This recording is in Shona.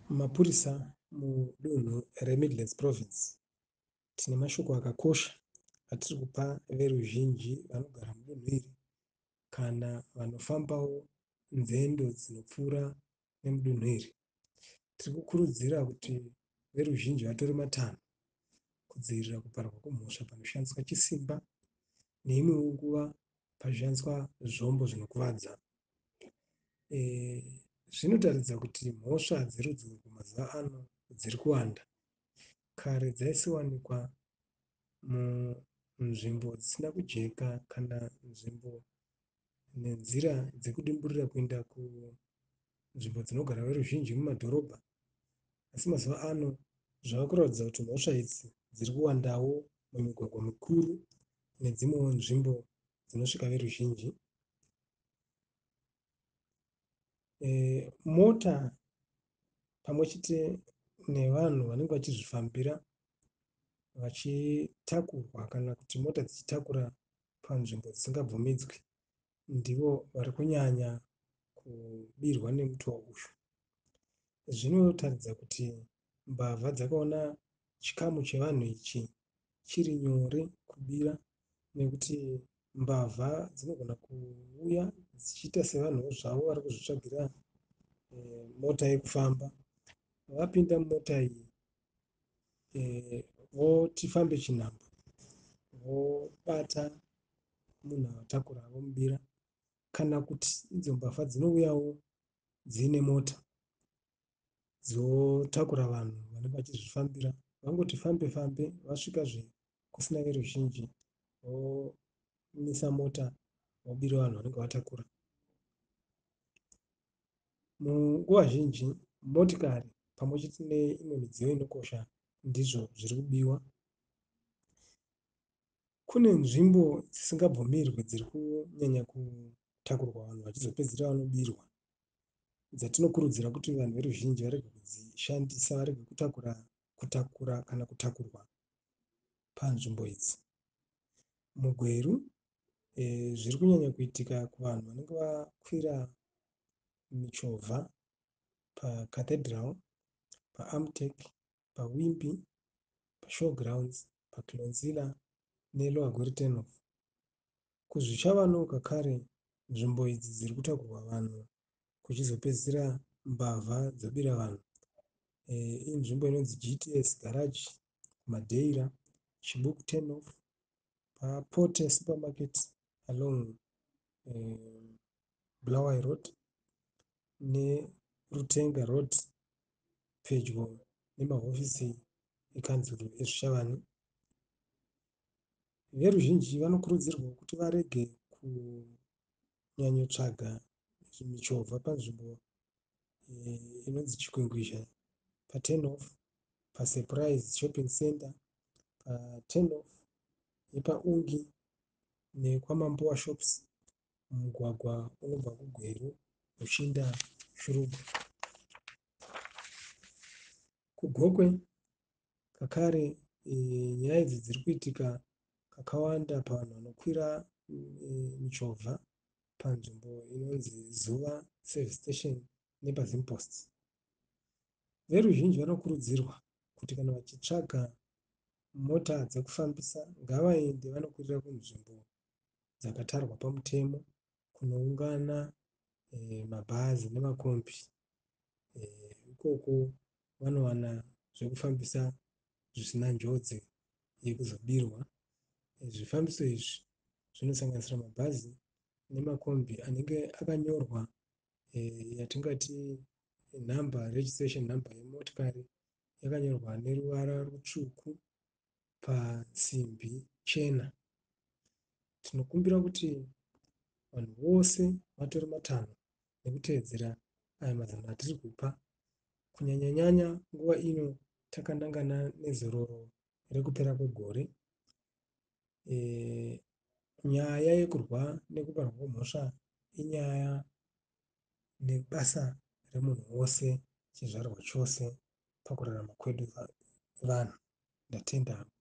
Mapurisa mudunhu reMidlands Province. Tine mashoko akakosha atiri kupa veruzhinji vanogara mudunhu iri kana vanofambawo nzendo dzinopfuura nemudunhu iri. Tiri kukurudzira kuti veruzhinji vatore matanho kudzivirira kuparwa kwemhosva panoshandiswa chisimba neimwewo nguva pachishandiswa zvombo zvinokuvadza. Zvinotaridza kuti mhosva dzerudzi urwu mazuva ano dziri kuwanda. Kare dzaisiwanikwa munzvimbo dzisina kujeka kana nzvimbo nenzira dzekudimburira kuenda kunzvimbo dzinogara veruzhinji mumadhorobha. Asi mazuva ano zvava kuratidza kuti mhosva idzi dziri kuwandawo mumigwagwa mikuru nedzimwewo nzvimbo dzinosvika veruzhinji. Mota pamwe chete nevanhu vanenge vachizvifambira vachitakurwa kana kuti mota dzichitakura panzvimbo dzisingabvumidzwi ndivo vari kunyanya kubirwa nemutoo uyu. Zvinotaridza kuti mbavha dzakaona chikamu chevanhu ichi chiri nyore kubira nekuti mbavha dzinogona kuuya dzichiita sevanhuwo zvavo vari kuzvitsvagira mota yekufamba. Vapinda mumota iyi voti fambe chinhambwe vobata munhu atakura vomubira kana kuti idzo mbavha dzinouyawo dziine mota dzotakura vanhu vanenge vachizvifambira. Vangoti fambe fambe vasvikazve kusina veruzhinji vomisa mota vobira vanhu vanenge vatakura. Munguva zhinji motikari pamwe chete neimwe midziyo inokosha ndizvo zviri kubiwa. Kune nzvimbo dzisingabvumirwi dziri kunyanya kutakurwa vanhu vachizopedzisira vanobirwa dzatinokurudzira kuti vanhu veruzhinji varege kudzishandisa varege kutakura kutakura kana kutakurwa panzvimbo idzi. MuGweru zviri kunyanya kuitika kuvanhu vanenge vakwira michovha paCathedral, paAmtec, paWimpy, paShowgrounds, paClonsilla neLower Gweru Turnoff. KuZvishavane kakare nzvimbo idzi dziri kutakurwa vanhu kuchizopedzisira mbavha dzobira vanhu. Inzvimbo inonzi GTS Garage, Madeira, Chibuku Turnoff, paPote Supermarket along Bulawayo Road neRutenga Road pedyo nemahofisi ekanzuru eZvishavane. Veruzhinji vanokurudzirwa kuti varege kunyanyotsvaga michovha panzvimbo inonzi Chikwingwizha paturn-off, paSurprise Shopping Centre, paturn-off yepaUngi nekwaMambowa Shops mumugwagwa unobva kuGweru uchiinda Shurugwi. KuGokwe kakare nyaya idzi dziri kuitika kakawanda pavanhu vanokwira michovha panzvimbo inonzi Zuva Service Station nepaZimpost. Veruzhinji vanokurudzirwa kuti kana vachitsvaga mota dzekufambisa ngavaende vanokwirira kunzvimbo dzakatarwa pamutemo kunoungana mabhazi nemakombi. Ikoko vanowana zvekufambisa zvisina njodzi yekuzobirwa. Zvifambiso izvi zvinosanganisira mabhazi nemakombi anenge akanyorwa yatingati nhamba registration number yemotikari yakanyorwa neruvara rutsvuku pasimbi chena. Tinokumbira kuti vanhu vose vatore matanho nekutevedzera aya mazano atiri kupa kunyanya-nyanya nguva ino takanangana nezororo rekupera kwegore. Nyaya yekurwa nekuparwa kwemhosva inyaya nebasa remunhu wose chizvarwa chose pakurarama kwedu vanhu. Ndatenda hangu.